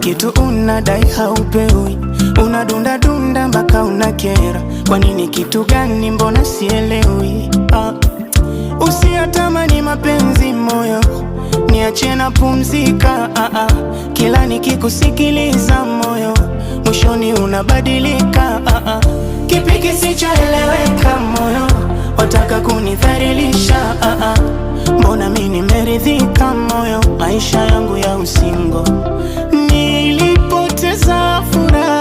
Kitu unadai haupewi, unadunda dunda mpaka unakera. Kwa nini? Kitu gani? Mbona sielewi? Ah. Usiyatamani mapenzi moyo, niache na pumzika. Ah, ah. Kila nikikusikiliza moyo, mwishoni unabadilika. Ah, ah. Kipi kisichoeleweka moyo, wataka kunidhalilisha? Ah, ah. Mbona mi nimeridhika moyo, maisha yangu ya usingo, nilipoteza furaha.